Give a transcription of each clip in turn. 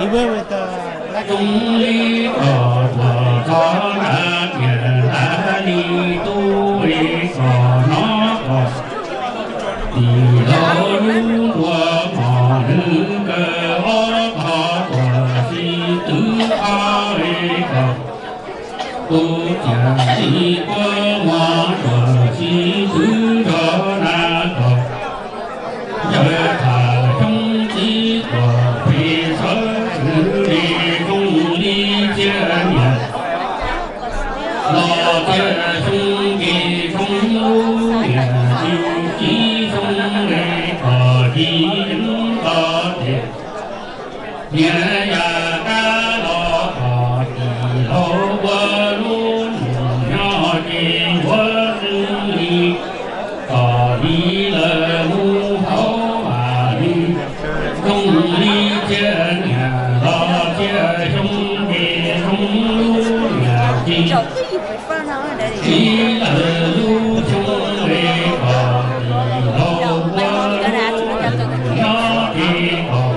Ib vuab tau. Txoov li kom tuam txov nra niam nra li tub es kom nov kom tim laug lub npua mos lwg kaw ob tog tuam si twv qhov es kom tus tiam ntxim puab muag tuam si twv nrog na kom yawg tham xyoob txib tuam pem xov xwm li zoo li txhiaj niam los txhiaj xyoob nce xyoob lub niam txiv txiv xyoob li kom ci yeeb tau tias niam yam dab los kom tim laug ua lub num nyob ces ua xwb li kom li lawv mus hauv vam li zoo li txhiaj niam los txhiaj xyoob nce xyoob lub niam txiv txiv lawv lub xyoob li kom tim laug ua lub num nyob ces kom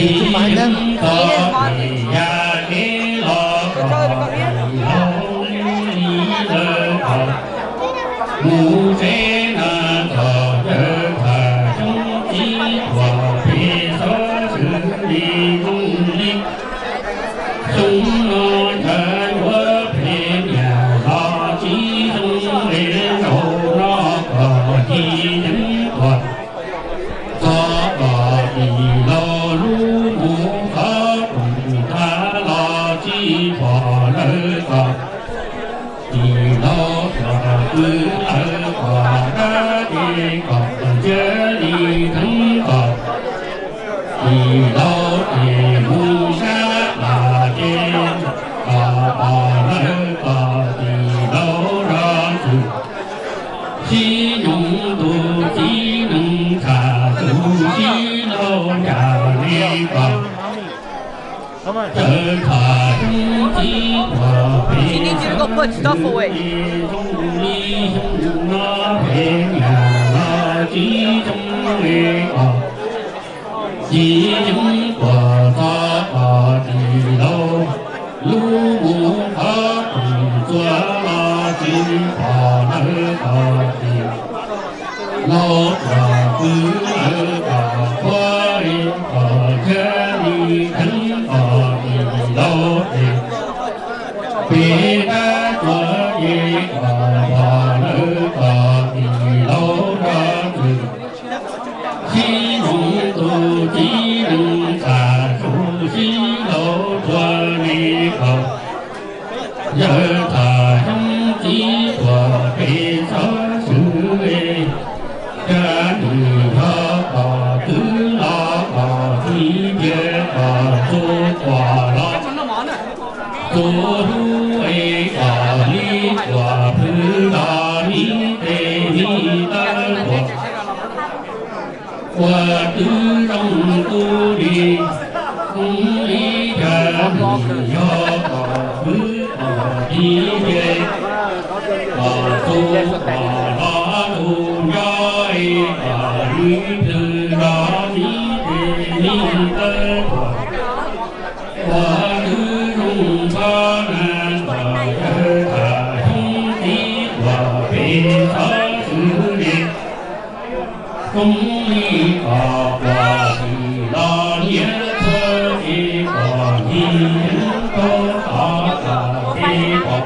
ci yeeb tau tias yam dab los kom tim laug li lawv kom mus tsev na kom yawg tham xyoob txib tuam pem xov xwm li zoo li xyoo no yawg yuav phem niam los txiv xyoo li zaum no kom ci yeeb tuam txog kom tim laug lub mus qhov rooj tag los tsis pom lawv kom tim laug tuam kwv lawv kom dab ces kom ntsia li theeb kom tim laug ces mus sab las ces kom pom lawv kom tim laug rov txwm sib nyoog tus txiv neej tshaj tus sib laug cas li kom tawv tham xyoob txib tuam pem xov xwm li zoo li xyoo no phem niam los txiv xyoo li kom ci yeeb tuam txog kom tim laug lub mus qhov rooj txuas los tsis pom lawv kom tim laug tuam kwv lawv kom qhuav li kom ntsia li theeb kom tim laug ces pem dab tuam ces kom pom lawv kom tim laug rov txwm sib nyoog tus txiv neej tshaj tus sib laug tuam li kom yawg tham xyoob txib tuam pem xov xwm li cas nws yog kom twv los kom txiv nce kom txuas quas los txuas hlub es kom li quas pw los li tes li tawb quas ua twb zoo tub li zoo li cas nws yog kom pw kom txiv nce kom txuas quas los tus nco es kom li pw los li tes li tawb quas ua twb zoo tub na kom yawg tham xyoob txib tuam pem xov xwm li zoo li kom quas tim los niam txhua ces kom ci yeeb tau tov kom ces kom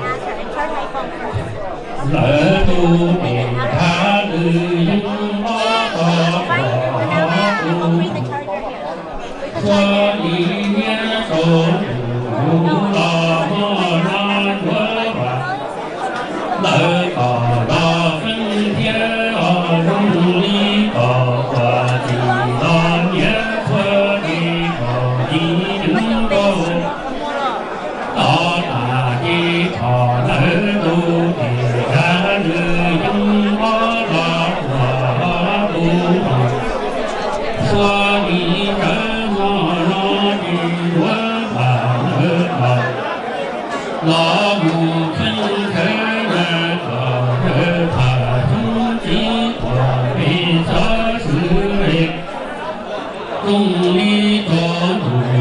lawv tus pem thav lwm yeeb mob tau kom tus txhua li niam tau tus yug los hmo no yuav vam lawv kom los xeeb thiab os zoo li kom quas tim los niam txhua ces kom ci yeeb tau tov tas ces kom lawv tus pem thav lwm yeeb mob tau kom tus txhua li rawv hmo no ces yuav vam lawv kom los mus kheej khawv na kom yawg tham xyoob txib tuam pem xov xwm li zoo li txog ntuj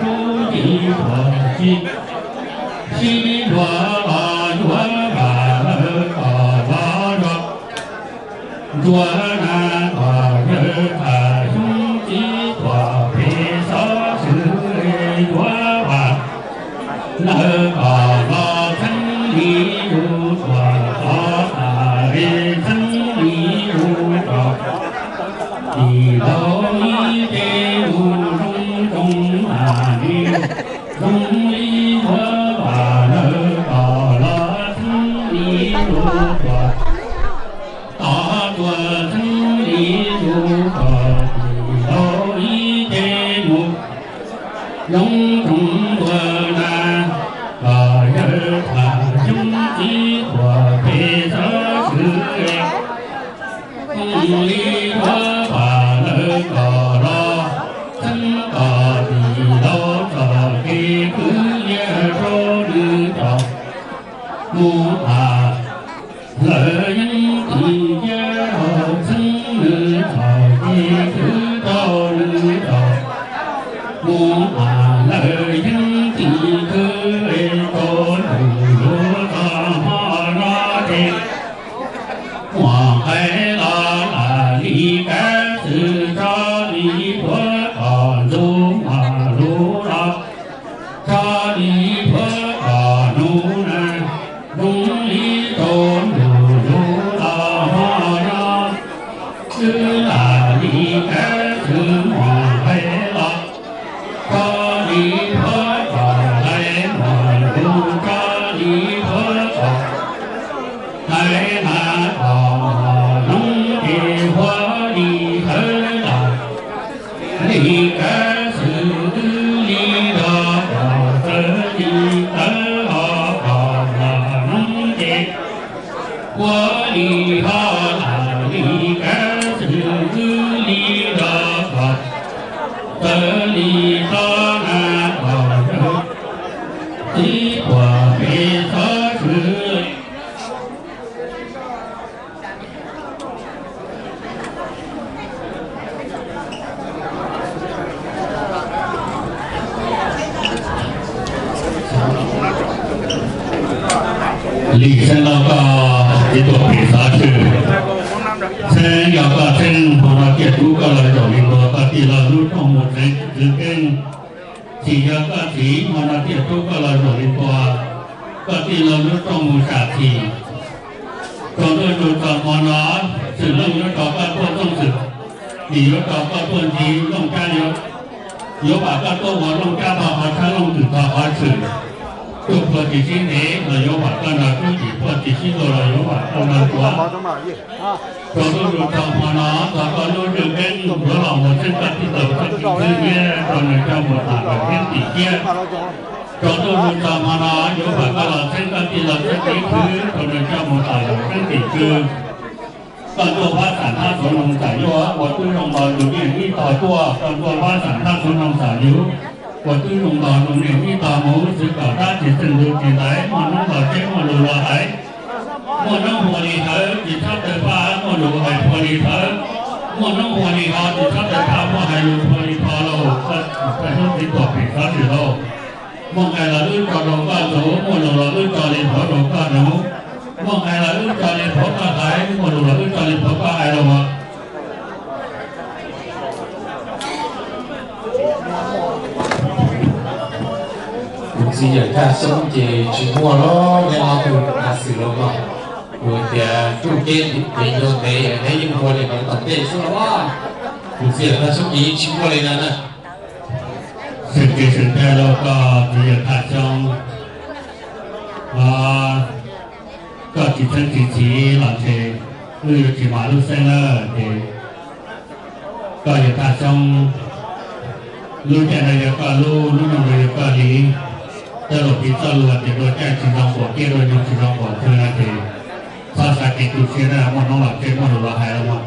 rub ci tuam tsi, sib luag los yuav vam lawv kom los nrog. Ntsuag na kom yawg tham xyoob txiv tuam pem xov xwm yuav vam lawv kom los txheeb li yus tuam qhov tas li txheeb li yus tuam. Tim laug ib ce mus zoo zoo mas li zoo li yuav vam lawv kom los txheeb li yus tuam. Tos tuam txheeb li yus tuam tim laug ib ce mus. Zoo zoo tuam na kom yawg tham xyoob txiv tuam pem xov xwm li yuav vam lawv kom los txheeb kom tim laug txoj kev khwv nyiaj rau nws cov mus tas. Lawv yeej tim nyiaj rau txheeb nws txoj kev khwv rau nws cov mus tas. Lawv yeej tim khwv rau nws lub txoj hmo no ces muam nqaij los lam li kav xwm tso li puav kom ntxub muam lub los tso li puav kom nus na zoo li rau nus lub los hmo no. Wb lam li kav xwm muam nqaij los tso li puav kom nqaij muam lub tso li puav kom nqaij na kom muam zoo ces huab li hawv los li kav xwm wb li los kom txawv li txawv ho kom muam zoo ces huab li ho lam li kav xwm wb li los kom txawv li txhob na kom txib tuam pem xov xwm. Lim xeeb lauj, koj txib tuam pem xov xwm. Txheeb yog koj txheeb, hmo no tiaj rub koj los zaum li ntua koj tij laug lub rooj mus txeev txwv keeb. Txhim yog koj txhim, hmo no tiaj rub koj los zaum li ntua koj tij laug lub rooj mus sam txhim. Tsaus ntuj zus txog hmo no, Xwm Looj yuav rau koj tuaj txooj xwm, Lis yuav rau koj tuaj ntxiv Looj Tsab, yuav vam koj tuaj ua Looj Tsab tog qhov tshab, Looj Twm tog qhov tshwm. Tsuj plhuav tsis sib ntev los yuav vam koj nrog rub, cim plhuav tsis sib ntuag los yuav vam koj nrog ntsuav. Tsaus ntuj zus txog hmo no, txog koj lub zwj keeb yuav los mus txheeb koj tij laug txoj kev khwv nyiaj rau nws coj mus tham lawm keeb tim ciab. Tsaus ntuj zus txog hmo no, yuav vam koj los txheeb koj tij laug txoj kev khwv rau nws coj mus tham lawm keeb tim tswv. Koj ntuj pab xam thab xuv noog xam yuav ua tib zoo nto lus niaj hnub tuaj, koj ntuj pab xam thab xuv noog xam yuav ua tib zoo nto lus niaj hnub tuaj mus, xwv kom dab tsis txeej ntug tsis ntaiv, muaj noob los tsheb muaj lus los hais. Muaj noob phua li thawv tsis txhob tawg phaj, muaj lus hais phua li thawv. Muaj noob phua li ho tsis txhob tawg phaj, muaj hais lus phua li pho lauj. Koj hnub txiv tuam pem xov xwm lauj. Muaj nqaij los wb tso rau koj ntxuav, muaj lus los wb tso li hauv rau koj nug. Muaj nqaij los wb tso li hauv koj hais, muaj lus los wb tso li hauv koj hais lauj. Kuv txiv yawm Thaj Xyoob ces tsis muaj lawm, neb ob tug tag xwm los mas, kuv tias tsuj kev ces yog ntev neb yeej ua li ntawd tom ntej xwb los mas. Kuv txiv yawm Thaj Xyoob ces yeej tsis muaj li ntawd na. Xwm tsis xwm tag los koj txiv yawm Thaj Xyoob, o, Tsis txheeb tsis txhiv los ntshe wb yuav tsis mam lub xeeb lawm ces koj yawg Thaj Xyoob, lub caij no yog koj lub, lub nyoog no yog koj li. Coj lus piv txoj lus tias dua caij tsis zoo npaum ciaj, dua nyoog tsis zoo npaum twg no ces txhob xav kev tu siab na, muaj hnub los tseb muaj lus los hais los mas.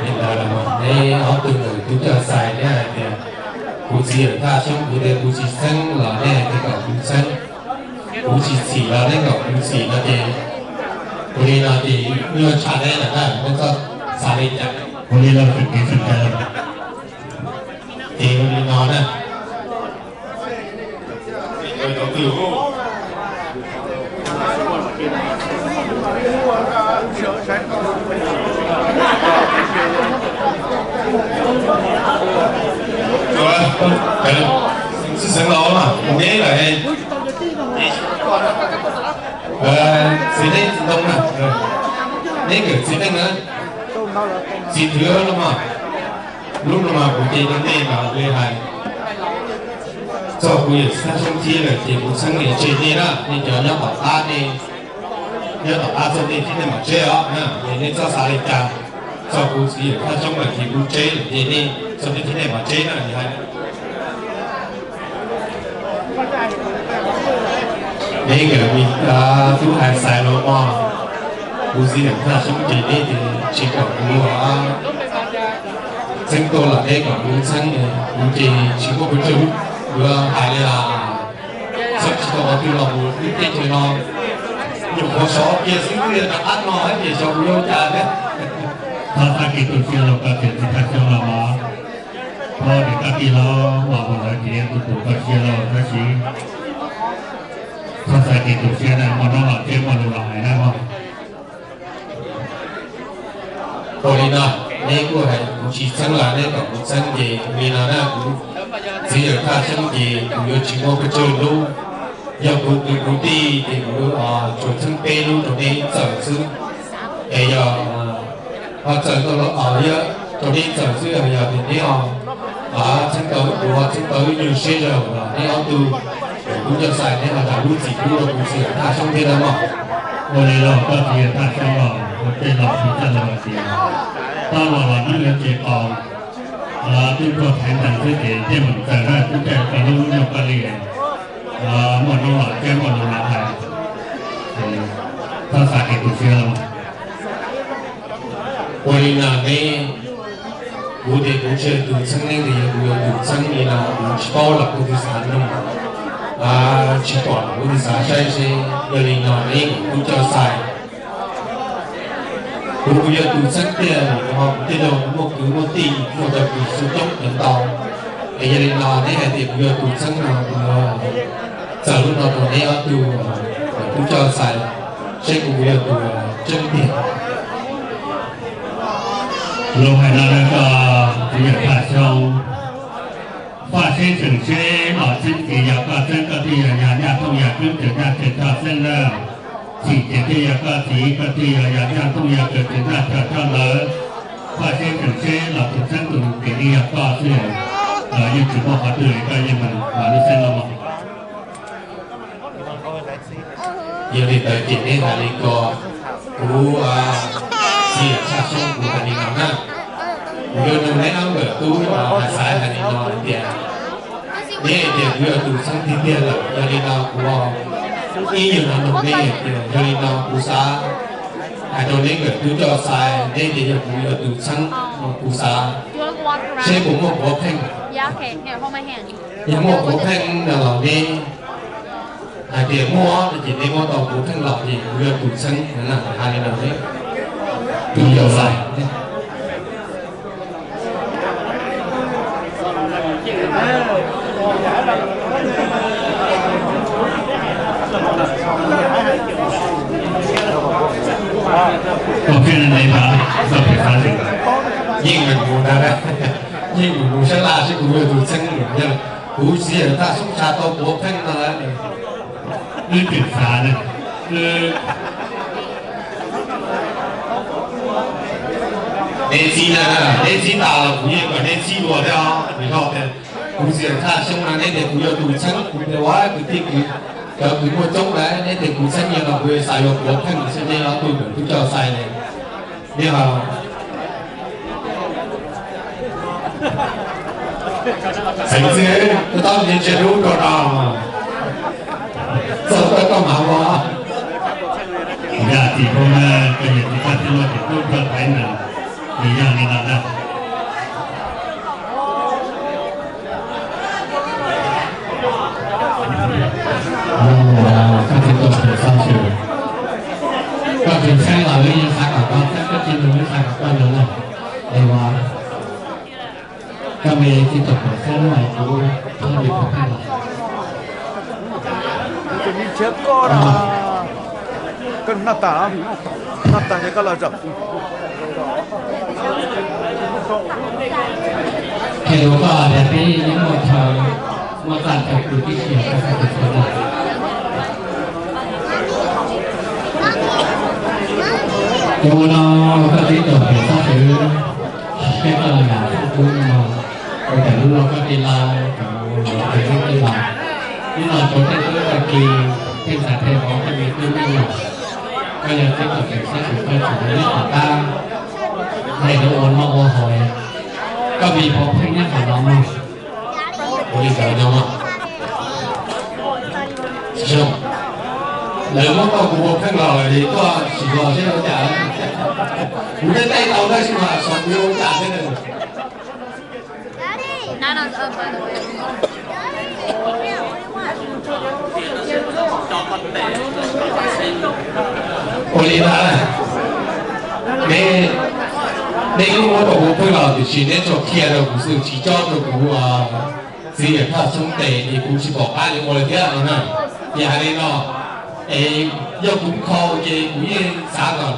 Li ntawd los neb ob tug ntawm tub coj xais neb hais tias kuv txiv yawm Thaj Xyoob, kuv tias kuv tsis txheeb los neb hais tias kom kuv txheeb, kuv tsis txhim los neb kom kuv txhim no ces ua li no ces nyuaj tshaj neb lawm na, neb txhob xav li cas. Ua li los tseem kev tseem cai lawm. Ces ua li no na. Xib xeev laus, neb lawm, txiv neej txiv ntoo na, neb nkawm txiv neej na, txiv thwv los mas, lub no mas kuv ces rau nej mas li hais. Txog kuv yawm Thaj Xyoob thiab lawm ces kuv txheeb es tseg nej na, nej cov nyob tom qab, nej nyob tom qab txog nej thiab nej mam tseb os na, es nej txhob xav li cas. Txog kuv txiv yawm Thaj Xyoob lawm ces kuv tseb lawm ces nej txog nej thiab nej mam tseb na, li hais. Neb nkawm tub hais xais los mog, kuv txiv yawm Thaj Xyoob ces neb ces tsis kom kuv txheeb tuaj los neb kom kuv txheeb, kuv ces tsis muaj pes tsawg lub yuav hais li os. Txheeb tsis tau qhov twg los mus wb tej chaw no nyuam qhuav sov kiag xwb, twb yog rov qab no hais tias xyov kuv yuav ua cas thiab. Txhob xav kev tu siab los koj txiv yawm Thaj Xyoob los mog, thaum ub ces koj tij laug los mus lawm ces yog tus tus koj siab lauj, tab sis txhob xav kev tu siab na, muaj hnub los tseb muaj lus los hais na mog. Ua li no, neb kuj hais kuv tsis txheeb los neb kom kuv txheeb ces li no na, kuv txiv yawm Thaj Xyoob ces kuv yuav tsis muaj pes tsawg lub. Yog kuv kwv kuv tij ces kuv tsuas txheeb peb lub rau neb txawm xwb. Es yog ho txawm tau los yog rau neb txawm xwb, yog tias neb ho txheeb tau kuv ho txheeb tau ib nyuag siab zog los neb ob tug tub coj xais neb ho zam lub txim pub rau kuv txiv yawm Thaj Xyoob thiab na mog. Ua li los koj txiv yawm Thaj Xyoob los ua tej los tsis txawj los tias tau los los neeb yuav tsis qaus, twb tuaj theev ntawd xwb ces thiaj meem txawm na, twb caij koj lub nyuag koj li. Muaj hnub los tseb muaj lus los hais, txhob xav kev tu siab los. Ua li no neb, kuv tias kuv tsis yog tus txheeb, neb tias yog kuv yog tus txheeb li no kuv tsis paub los kuv twb xav nug, tsis pom los kuv twb xav saib seb yog li no neb tub coj xais. Kuv, kuv yog tus txheeb tiag, kuv thiaj li muaj kwv muaj tij muaj cov kwv xu coob cov ntau. Es yog li no neb hais tias kuv yog tus txheeb no kuv txawm lub no rau neb ob tug tub coj xais seb kuv yog tus tseeb tiag. Lus hais no rau koj txiv yawm Thaj Xyoob, faj seb tseem seb los txheeb ces yog koj txheeb koj thiaj yog yog nyaj thooj yog keeb tseem nyaj tseem tshoj xeeb na. Txhim ces thiaj yog koj txiv koj thiaj yog yog nyaj thooj yog keeb tseem nyaj tseem tshoj ntawd. Faj seb tseem seb los tus txheeb tus nus ces yeej yog koj xwb, los yeej tsis muaj qhov twg koj yeej meem los lub xeeb no mog. Yog li ntawd ces neb hais li ko, kuv txiv yawm Thaj Xyoob kuv hais li no na. Kuv yuav nug neb ob nkawm tub hais xaiv hais li no hais tias, neb hais tias kuv yog tus txheeb tiag tiag lawm, yog li no kuv ib yam no nug neb hais tias, yog li no kuv xav hais rau neb nkawm tub coj xaiv, neb tias yog kuv yog tus txheeb, kuv xav seb puas muaj puav pheej. Yog muaj puav pheej no los neb hais tias muaj no ces neb muab tau puav pheej los ces kuv yog tus txheeb na, hais li no neb tus coj xaiv. Yeej meem mus ntag, yeej meem mus sab laj seb kuv yog tus txheeb, kuv txiv yawm Thaj Xyoob tsa tau puav pheej no lawm. Wb tseem xav na, neb txib na, neb txib tas los kuv yeej kom neb txib dua thiab os, vim rau tias kuv txiv yawm Thaj Xyoob no neb tias kuv yog tus txheeb, kuv tias ua kwv tij kwv Cov kws muaj coob lawm, neb tias kuv txheeb nyiaj los kuv xav yuav kuv pheej xwb, neb ob tug tub coj xais ne. Neb ho xeev xwb, tab tab neb tsis hlub rau no, txog koj koj mam ua. Yog tim no na, koj yog tiv thaj tib loj tim tub rog Thaib ntawd, nws yog li no na. Koj tsis tau phem txhob xwm, koj tsis txheeb los wb yeej xav kom koj txheeb, koj tsis hlub wb xav kom koj hlub na. Es ua koj me tsis tau phem txhob hlub es kuv txhob li kuv pheej los. Koj naj tas, naj tas ces koj los zaum. Qhia rau koj tias peb yeej muaj chaw, muaj txaj chaw pw tib si, koj txhob pw txhua na. Ces ua no koj tib tug phem txhob xwm, peb koj los yam txhob pub no, ua cas lub no koj tij laug, ua cas lub tij laug, lub no tsuav tej tub tag kis, tej ntxhais tej vauv tej me tub me nyuam, koj yog tib tug phem txhob xwm koj tseem ua ib tom qab, ntxhais lawv ua noj ua haus, koj me puas pheej nyob qhov no mog? Ua li ntawd no mog. Lawv muab koj kuv puas pheej los li koj tsis los seb ua cas. Kuv tej tau tab sis mas xyov kuv yuav ua cas thiab. Ua li ntawd, neb, neb yeej muab rau kuv pheej los tiam sis neb tsuas qhia rau kuv xwb tsis cob rau kuv txiv yawm thaj xyoob tes es kuv tsis pom qab li ua li thiab no na. Ces hais li no, es yog kuv kho ces kuv yeej xav kom,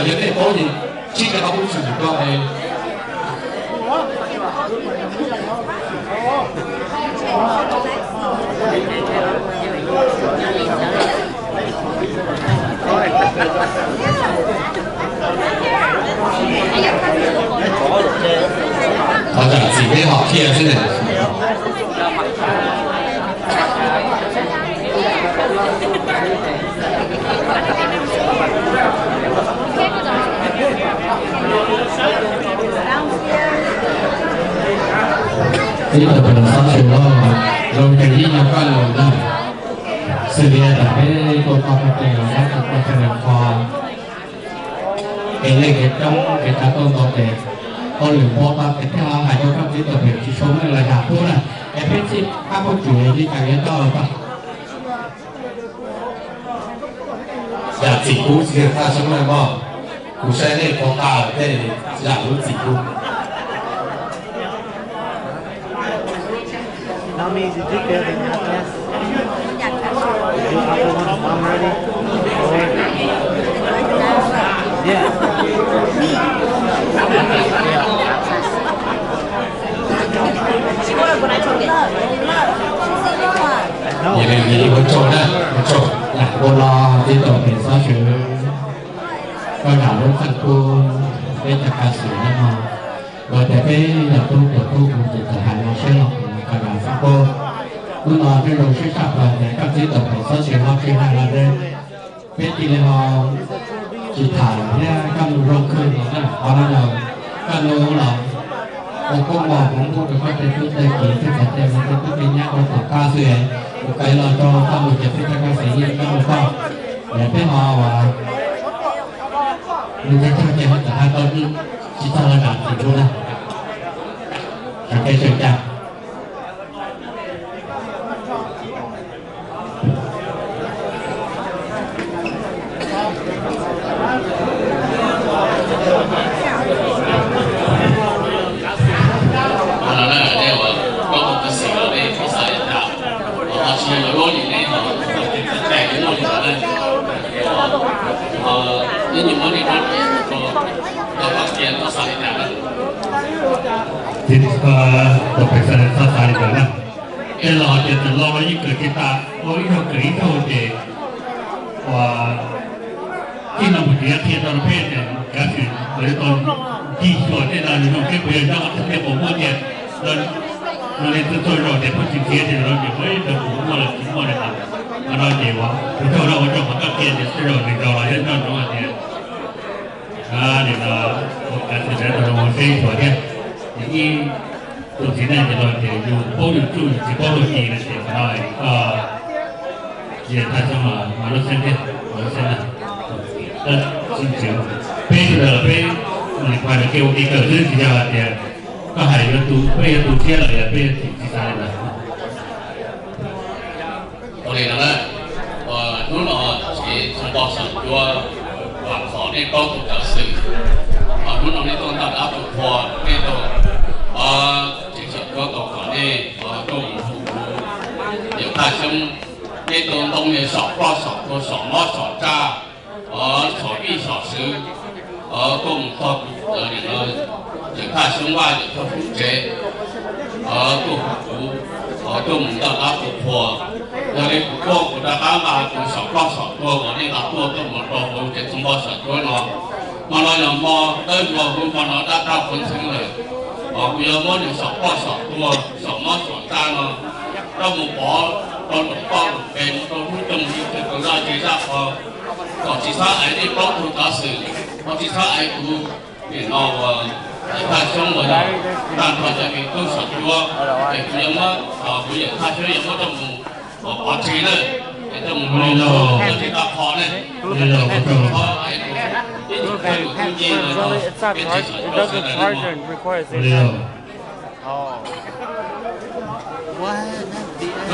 yog nej paub ces tsib rau qhov kuv tsis tus koj es Thov zam txim peb hom thiaj xwb na. Ib tug pem xab xwm los zoo ces ib nyuag koj lus ntag. Xws li tas peb tuaj koj koj tes los dab tug koj koj tes qho kev leej kev coob kev tsav tuaj ntau tes, hauj lwm npau taws tes thiaj hais rau koj txiv tuam pem tsis tshua meej los yam pub na. Es peb txij qab puag tsuas li cas yuav coj los tau. Zam txim pub txiv thaj xyoob na mog, kuv saib nej pov tas tej zam lub txim pub. Nami, did you get the address? Did you have one already? Or, yeah. Ua tsaug na, ua tsaug. Ua no tib tug pem xab xwm, koj zam lub txim pub peb cov ka xwm no. Los tias peb yog tub tuam tub kuv ces txawm hais los seb los kuv koj zam xab pub. Hnub no twb zoo siab tshaj plaws tias koj tib tug pem xab xwm ho tsis hais los ne, peb cia li ho tsis tham thiab koj mus zoo kawg los na. Qhov no yog koj hnub los ua koob mos kuv npug rau koj tej tub tej kiv tej txawv tej mus tej tub tej nyab ua tom qab xwb. Kuv qev los rau koj mus ces peb cov ka xwm yeej koj mus koj, es peb ho ua nws txog txog ces ho txawm hais tau tsis txog los zam txim dua na. Tseem kev tseem cai. Tsis tau pes xav li ntawd na. Tej los ces txawm los los yeej kawm tsis tas, ua ib zaug kawm ib zaug ces ua tij no mus txiav qhia rau peb tias kav xwm lawv tau ncig xyuas tej no nws zoo siab puas yog nyob qhov twg, puas muaj tias zoo li txawj txawj zaum tias pheej tsis nrhiav tias zoo Ua tsaug, ua tsaug qhov koj qhia tias sij hawm nws rau los yog nco ntsoov hais tias nim no ua kav xwm tau zoo ua seb xyuas thiab. Ces ib tug txiv neej ces los tias yus paub yus tsuj yus tsis paub luag ci no ces qhov no koj Yawm Thaj Xyoob mas lub xeeb thiab, mas lub xeeb na. Peb sawv daws los peb nim pais lawv kev ua kev kawm xwb tsis yog hais tias koj hais yuav tu, peb yuav tu siab lawm yog peb tsis xav li ntawd. Ua li no na, hnub no tsev Txoos Npog Xeem Cuab vam khom nej plaub tug cawv xwm. Hnub no nej tuaj ntaj dab tu qhua, nej tuaj tsev Xeem Cuab tau kom nej tuaj mus hu kuv Yawm Thaj Xyoob, nej tuaj ntoo nej saum ploj saum tuag saum mob saum tsaj, saum vij saum sw, tuaj mus txog kuv Yawm Thaj Xyoob Vaj Yawm Thaj Xyoob tsev, tuaj hu kuv, tuaj mus ntaj dab tu qhua. Yog li kuv tuaj kuv rov qab nqa kuv saum ploj saum tuag uas nej nqa tuaj tuaj mus rau hauv tsev Txoos Npog Xeem Cuab no. Hmo no yog hmo dawb vog, hmo no dab tag qhuav ntxeev lawm, kuv yuav muab nws saum ploj saum tuag saum mob saum tsaj no coj mus pov rau lwm toj lwm pes, mus rau lub cooj li tug zaj tsev zaj qhov, kom tsis txhob aiv nej plaub tug cawv xwm, kom tsis txhob aiv kuv. Nim no uas Yawm Thaj Xyoob uas yog tag nrho cov me tub Xeem Cuab, ces kuv yuav muab, kuv Yawm Thaj Xyoob yuav muab coj mus pov tseg na, es coj mus rau tsev tag qhov ne. Ib tug thawj lwm tub nci no yog peb tsev Xeem Cuab sawv daws ne.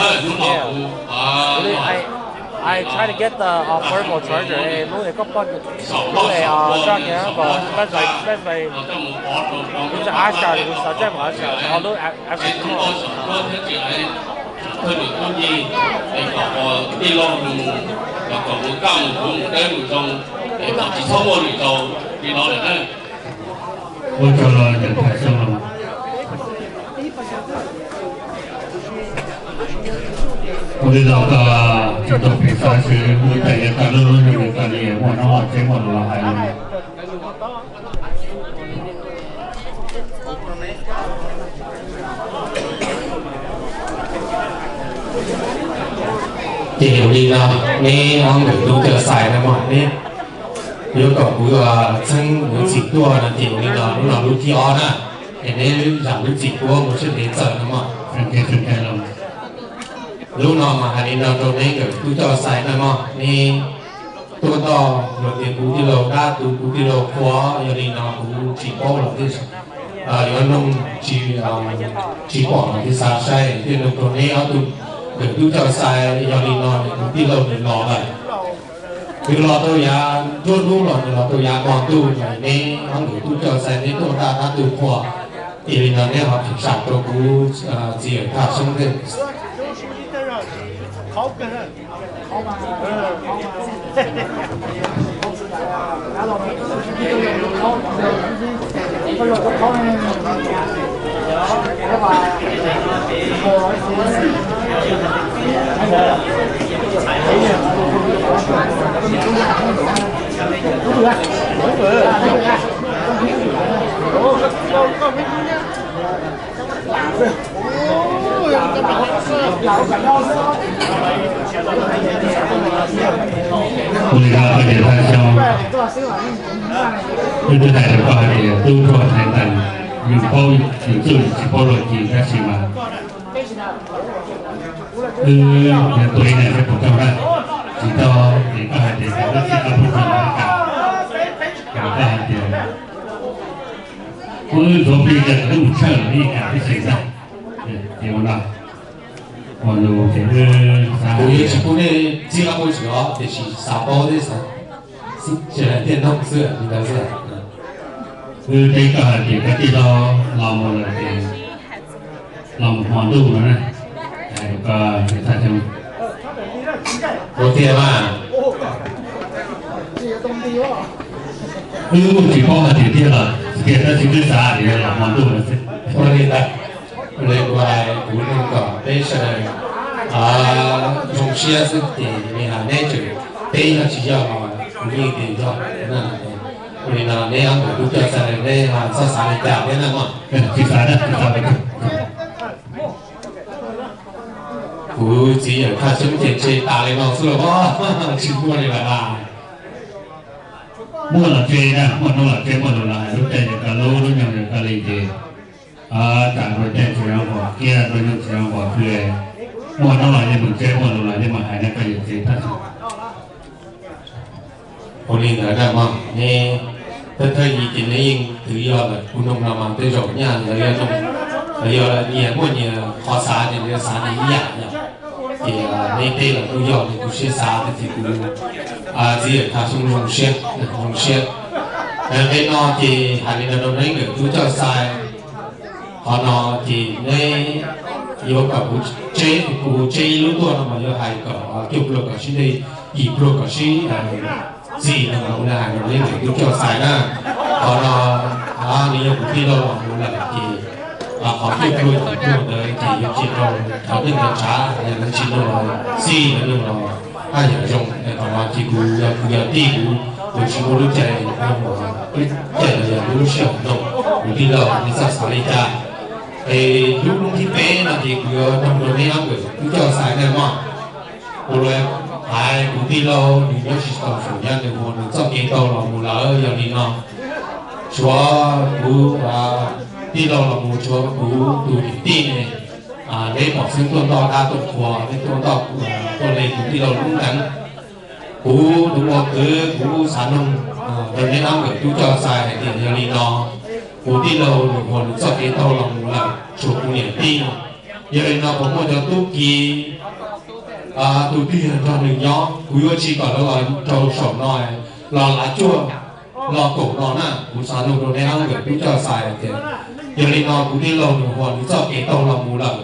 Hnub no kuv I try to get the uh, portable charger. Eh, lub es koj poj lub es uh, charger koj, best way, best way. It's an iCharger, kuv xav charge kuv iCharger. Although I, I tsev Txoos Npog Xeem Cuab thiab tsev Thawj Lwm Tub Nci, es kom tij laug mus, kom mus kaj mus kuv mus dawb mus zoo, es kom tsis txhob muaj lwm zaus li no lawm na. Ua tsaug los Yawm Thaj Xyoob los. Ua li los koj tsis tau pem xav xwb, ua cas yuav tau lub lub nyoog li koj li muaj hnub muaj tseeb muaj lus los hais li. Ces ua li no, neb ob nkawm tub coj xais no mas neb yuav kom kuv txheeb yuav txim tuaj no ces ua li no, lub no lub thib ob na, es neb zam lub txim tuaj mus seb neb txawm no mas. Lub no mas hais li no rau neb nkawm tub coj xais no mas neb tuaj toj luag tias kuv tij laug dab tu kuv tij laug qhua, yog li no kuv tsis paub los thiaj yuav noog, tsis pom los thiaj xav saib thiaj noog rau neb ob tug nkawm tub coj xais. Yog li no kuv tij laug nws los lawm, nws los tau yav nruab hnub los nws los tau yav hmo ntuj, neb ob nkawm tub coj xais neb tuaj ntaj dab tu qhua, yog li no neb ho phim sam rau kuv txiv Yawm Thaj Xyoob thiab. Ua li no koj Yawm Thaj Xyoob, wb twb hais rau koj hais tias tub rog thaiv ntees, yus paub yus txuj yus tsis paub luag ci, tab sis mas wb yuav tuav ib niam seb puas tau na. Tsis tau ces koj hais tias wb tsis tau pub txog los kam, kam koj hais tias kuv wb ntxuav plig tias wb mus tshawj los ib kam peb xwm ntag. Ces ua no, ua lus ces wb xav, kuv yeej tsis pub nej txib qab pub tsis os, tiam sis xav paub thiab xav, tsis hais tias noog xwb li ntawd xwb. Wb teb koj hais tias koj tij laug los mus lawm ces los mus hmo ntuj no na, hais rau koj Yawm Thaj Xyoob. Ua tiag mas. Wb kuj tsis paub hais tias tiag los tiag, tab sis twb xav tias los hmo ntuj no xwb. Ua li ntawd, ua li kuv hais kuv nug kom peb sawv daws zoo siab xwb ces nws hais neb tseem teb yog tsis yog los kuv yeej tias yog na. Ua li no neb ob nkawm tub coj xais neb txhob xav li cas thiab na mog. Tsis xav, tsis xav. Kuv txiv yawm Thaj Xyoob ces ntshe tas li no xwb los mas tsis muaj li lawm na. Muaj los tseg na, muaj hnub los tseg, muaj lus los hais, lub caij yog koj lub, lub nyoog yog koj li ces tsam rua caij tsis zoo nquas kiag, rua nyoog tsis zoo nquas hw. Muaj hnub los yeej mus tseg, muaj lus los yeej mus hais na koj yawm txiv Thaj Xyoob. Ua li ntawd na mog, neb thawj thawj yim ces neb yeej twv yog lawm, kuv noog no mas tej zaum nyaj lawv yog noog, lawv yog nyias muaj nyias qhov xav ces lawv xav nyias ib yam yom. Ces neb teb los kuj yog li kuv siab xav, tab sis kuv txiv yawm Thaj Xyoob zoo siab, zoo siab. Qhov no ces hais li no rau neb nkawm tub coj xais, qhov no ces neb yuav kom kuv tseb, kuv tseb ib lub tuaj no mas yuav hais kom cuaj pluag kom sib nte, yim pluag kom sib txim no mas kuv hais rau neb nkawm tub coj xais na. Qhov no nws yog kuv tij laug los mus lawm ces qhov cuaj pluag yim pluag ntawd ces yuav tsis rau cov neej cov tsav, yog lawv tsis noog los xij, lawv noog los haj yam zoo. Qhov no ces kuv yog, kuv yog tij, kuv, kuv tsis muaj lub caij, lub caij los yog lub sij hawm no, kuv tij laug nws txoj xav li cas. Es lub hnub thib peb no ces kuv yuav noog rau neb ob nkawm tub coj xais na mog. Kuv los hais kuv tij laug nws nyob tsis tau saum yaj, nws mus nws txoj kev tau los mus lawm. Yog li no tshuav kuv tij laug los mus, tshuav kuv tus niam tij ne, neb pom xeeb tuaj ntoj dab tuaj qhua, neb tuaj ntoj tuaj le kuv tij laug lub neej. Kuv tus ua kwv kuv xav noog rau neb ob nkawm tub coj xais hais tias yog li no, kuv tij laug nws ua nws txoj kev tau los mus lawm, tshuav kuv niam tij no. Yog li no puas muaj cov tub ki tus twg yog nrog nws nyob, kuv yuav tsis kom lawv los rau saum no, los lav cuaj los kaum no na. Kuv xav noog rau neb ob nkawm tub coj xais hais tias yog li no kuv tij laug nws ua nws txoj kev tau los mus lawm,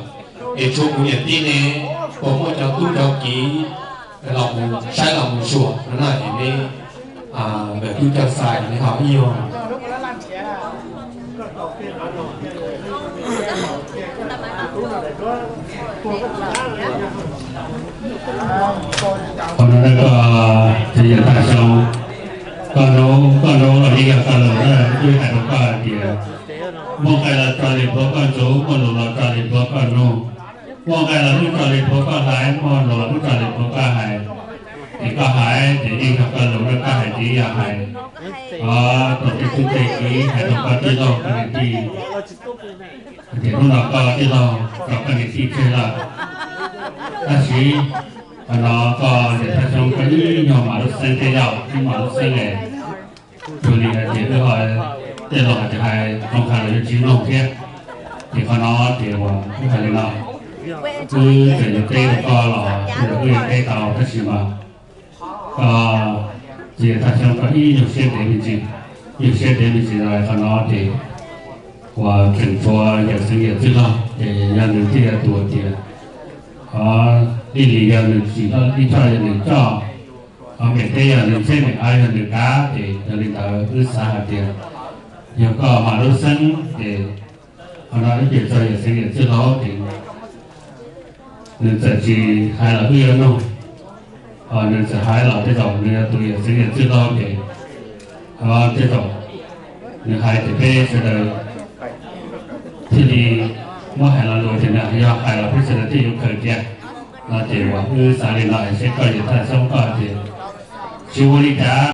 es tshuav kuv niam tij ne, puas muaj cov tub cov ki los mus saib los mus xyuas no na, es neb nkawm tub coj xais neb ho ib yam. Qhov no koj txiv yawm Thaj Xyoob, koj nub, koj nub los yeej yog koj lus na, kuv hais rau koj hais tias muaj nqaij los tso li pluav koj ntsuv, muaj lus los tso li pluav koj nug. Muaj nqaij los wb tso li pluav koj hais, muaj lus los wb tso li pluav koj hais. Ces koj hais ces yeej yog koj lus na, koj hais ces yeej yog hais. Tau tej tub tej kiv hais rau koj tij laug koj niam tij, ces hnub no koj tij laug tso koj niam tij tseg lawm. Tab sis qhov no koj yawm Thaj Xyoob koj ib nyuag mam lub xeeb thiab yom, ib mam lub xeeb es tsuas li hais tias wb ho tej laus hais tias hais zoo hais los yuav tsis mloog thiab. Ces qhov no ces uas wb hais li no, wb txawm yuav teb rau koj los wb yuav teb tau, tab sis mas koj txiv Thaj Xyoob koj ib nyuag siab ntev me ntsis, nyuag siab ntev me ntsis los qhov no ces uas tseem tshuav yawm Xeev Yias txwj laug ces yog nws thiaj yuav tus tias, o, ib li yog nws tsim ib choj yog nws coj, o, mem teb yog nws txhiab, mem av yog nws kav, ces yog li ntawd wb xav hais tias yog koj mam lub xeeb ces qhov no ib ce txog yawm Xeev Yias txwj laug ces nws txawm tsis hais los wb yuav nug, o, nws txawm hais los tej zaum nws yog tus yawm Xeev Yias txwj laug ces, o, tej zaum nws hais ces peb sawv daws thiaj li muab hais lo lus tias nws yog hais los peb sawv daws thiaj yuav khaws cia. No ces uas wb xav li no es seb koj yawm Thaj Xyoob koj tias tsis ua li cas.